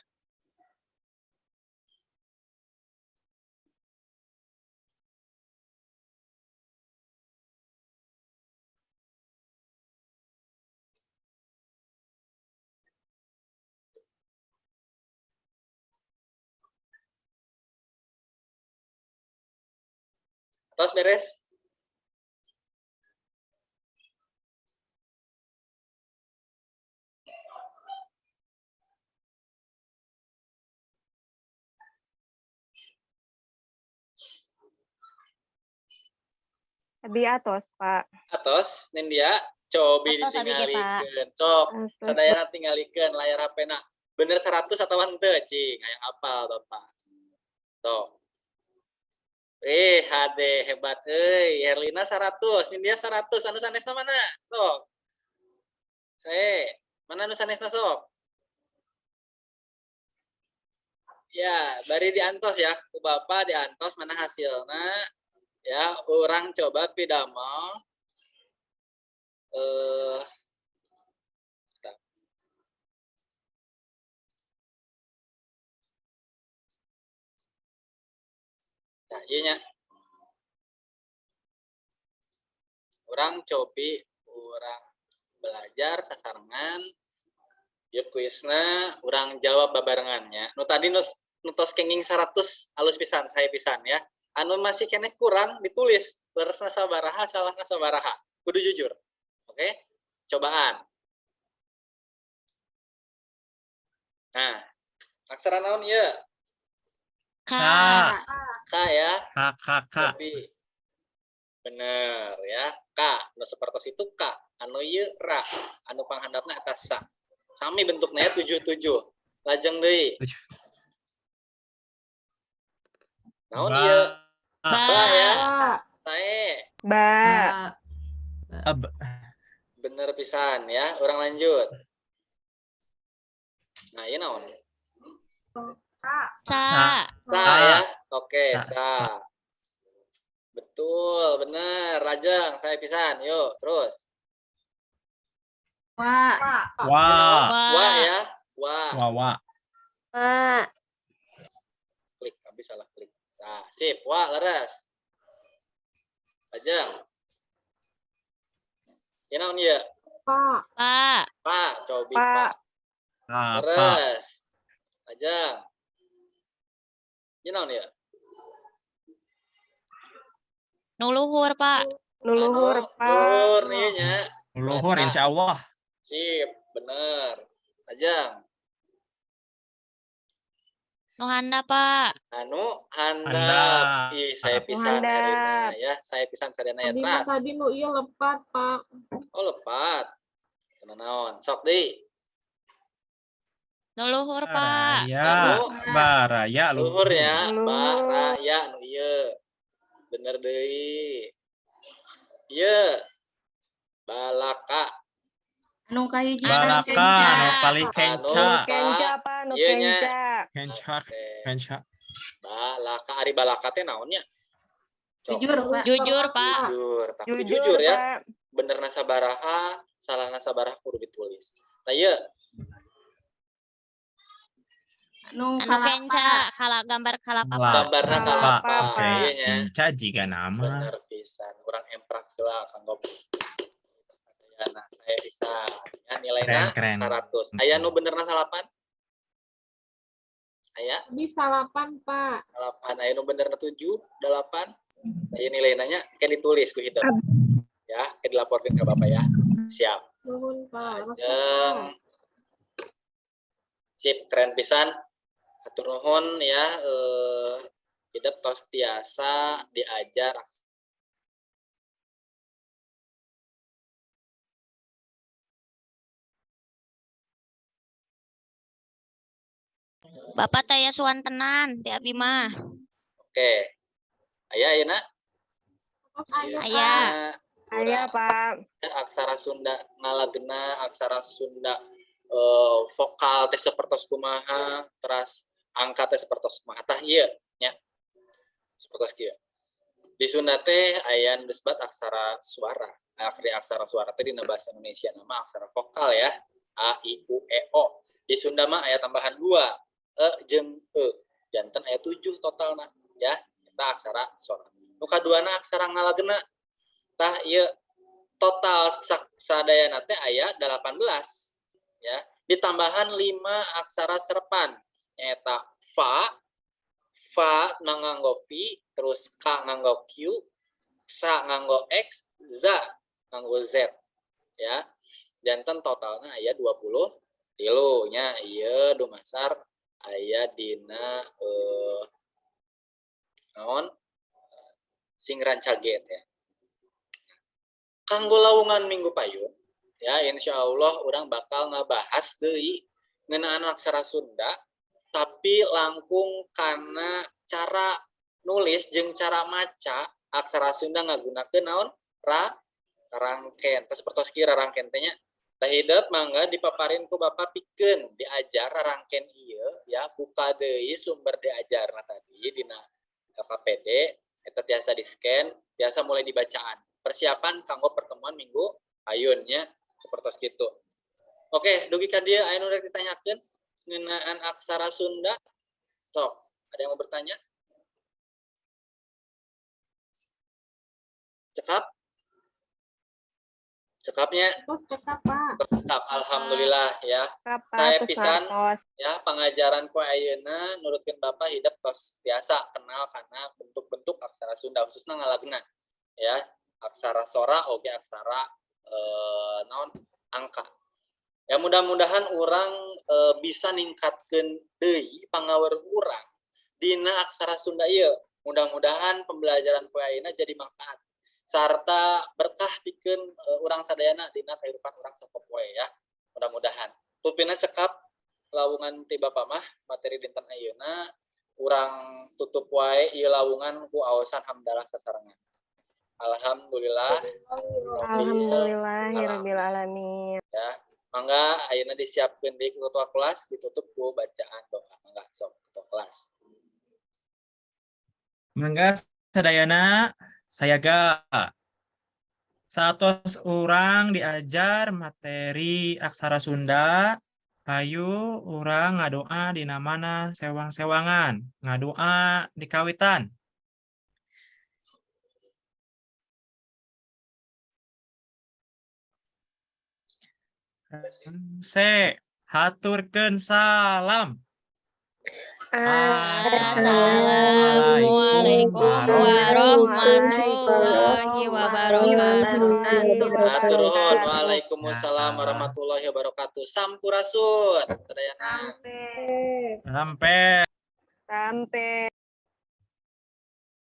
Tos beres? Abi atos, Pak. Atos, Nindya, cobi Atos, abi ge, Pak. ditinggalikeun. Sok, Atos. sadayana tinggalikeun layar HP-na. Bener 100 atau henteu, cing? Hayang apal Bapak. Sok. Eh, hade hebat euy. Herlina 100, Nindya 100, anu sanesna mana? Sok. Saya, mana anu sanesna sok? Ya, bari diantos ya, ku Bapak diantos mana hasilna. Ya, urang coba pidamel bentar. Nah, iya nya. Urang cobi urang belajar sasarengan. Ieu kuisna urang jawab babarengannya. Nu tadi nu tos kenging 100 alus pisan, saya pisan ya. Anu masih keneh kurang ditulis. Leresna sabaraha, salahna sabaraha. Kudu jujur. Oke? Cobaan. Nah, aksara naon ieu? K. K ya. K K K. Lebih. Bener ya. K. Nu sapertos itu K. Anu ieu ra. Anu panghandapna eta sa. Sami bentuknya ya 7 7. Lajeng deui. Naon Ba. ieu? Ba. Ba ya. Ba. Sae. Ba. Ab. Bener pisan ya. Urang lanjut. Nah, ieu naon? Sa. Sa ya. Oke, Sa, sa. sa. Betul, bener. Lajeng, sae pisan. Yuk, terus. Wa. Wa. Wa ya. Wa. Wa wa. Wa. Klik, habis salah klik. Nah, sip. Wa, leres. Lajeng. Ieu naon ieu? Pa. Pa. Pa, cobi Pa. pa. Pa. Pa. Leres. Lajeng. Ieu naon ieu? Nu luhur, Pak. Nu luhur, Anu, Pak. luhur nih nya. Luhur insyaallah. Sip, bener. Lajeng. Nu handap, Pak. Anu handap. Handap. Ih, sae pisan Handap. Erina ya, sae pisan sadayana ya Abi mah teras. tadi nu ieu lepat, Pak. Oh, lepat. Kena naon? Sok deui. Nu luhur, Pak. Baraya. Anu Baraya luhur ya, Luhur. baraya nu ieu. Bener deui. Ieu. Balaka. Anu kahiji Balaka kenca. nu paling kenca. Anu Kenca, Pak. Nu Ieu nya. kenca. Kenca Oke. kenca. Balaka ari balaka teh naonnya? Sok. Jujur, Pak. Jujur, Pak. Jujur. Tah kudu Jujur, jujur ya. Pak. Bener sabaraha, salah sabaraha kudu ditulis. Nah, ieu Anu Anu kalapa. kenca, kala gambar kalapa, Pak. Gambarna Kalapa. kalapa. Oke, Ieu nya. kenca jiga nama. Bener pisan. Urang emprak heula kanggo ya, nah, sae bisa ya nilainya Keren, keren. 100. Aya nu benerna salapan? Aya Abi salapan, Pak. salapan. Aya nu benerna 7, 8. Aya nilainya nya kayak ditulis ku hidup. Ya, kayak dilaporkeun ke Bapak ya. Siap. Nuhun, Pak. Resep, Lajeng. Pak. Sip, keren pisan. Hatur nuhun ya hidep tos tiasa diajar Bapak taya suantenan ti abi mah. Oke. Aya ayeuna? Tos aya, Aya. Pak. Aya, Pak. Aksara Sunda ngalagena, aksara Sunda vokal teh sapertos kumaha, teras angka teh sapertos kumaha. Tah ieu nya. Sapertos kieu. Di Sunda teh aya nu disebut aksara suara. Akhir aksara suara teh dina bahasa Indonesia nama aksara vokal ya. A I U E O. Di Sunda mah aya tambahan 2, E jeung E. Janten aya 7 totalna ya. Eta aksara suara. Nu kaduana aksara ngalagena. Tah ieu total sadayana teh aya 18 ya. Ditambahan 5 aksara serepan nyaeta fa, fa nganggo V, terus K nganggo Q, sa nganggo X, za nganggo Z ya. Janten totalna aya 23 nya. Ieu dumasar aya dina naon sing rancage ya. Kanggo lawungan minggu payun ya, insya Allah urang bakal ngabahas deui ngeunaan aksara Sunda tapi langkung kana cara nulis jeung cara maca aksara Sunda ngagunakeun naon ra rangken. Tah sapertos kieu rarangken teh nya. Tah hidep mangga dipaparin ku Bapak pikeun diajar rarangken ieu ya, buka deui sumber diajarna tadi dina KKPD eta tiasa di-scan, tiasa mulai dibacaan. Persiapan kanggo pertemuan minggu ayunnya seperti gitu. Oke, dugi ka dieu aya nu rek ditanyakeun ngeunaan aksara Sunda? Sok, ada yang mau bertanya? Cekap? Cekapnya? Tos cekap, Pak. Cekap, alhamdulillah ya. Cekap, Pak. Sae Tos pisan tos. Ya pengajaran ku ayeuna nurutkeun Bapak hidep tos biasa kenal karena bentuk-bentuk aksara Sunda khususnya ngalagena. Ya, aksara sora oge aksara naon, angka. Ya, mudah-mudahan urang bisa ningkatkeun deui pangaweruh urang dina aksara Sunda ieu. Mudah-mudahan pembelajaran poe ayeuna jadi manfaat sarta berkah pikeun urang sadayana dina kehidupan urang sapopoe ya. Mudah-mudahan. Tupina cekap lawungan ti Bapak mah materi dinten ayeuna. Urang tutup wae ieu lawungan ku aosan hamdalah sasarengan. Alhamdulillah. Alhamdulillahirabbil alamin. Ya. Mangga ayeuna disiapkeun di ketua kelas, ditutup ku bacaan doa. Mangga sok, ketua kelas. Mangga sadayana sayaga. Saatos urang diajar materi aksara Sunda, hayu urang ngadoa dina mana sewang-sewangan, ngadoa di kawitan. Se, haturkeun salam. Assalamualaikum warahmatullahi wabarakatuh. Hatur nuhun. Waalaikumsalam warahmatullahi wabarakatuh. Sampurasun sadayana. Sampai. Sampai.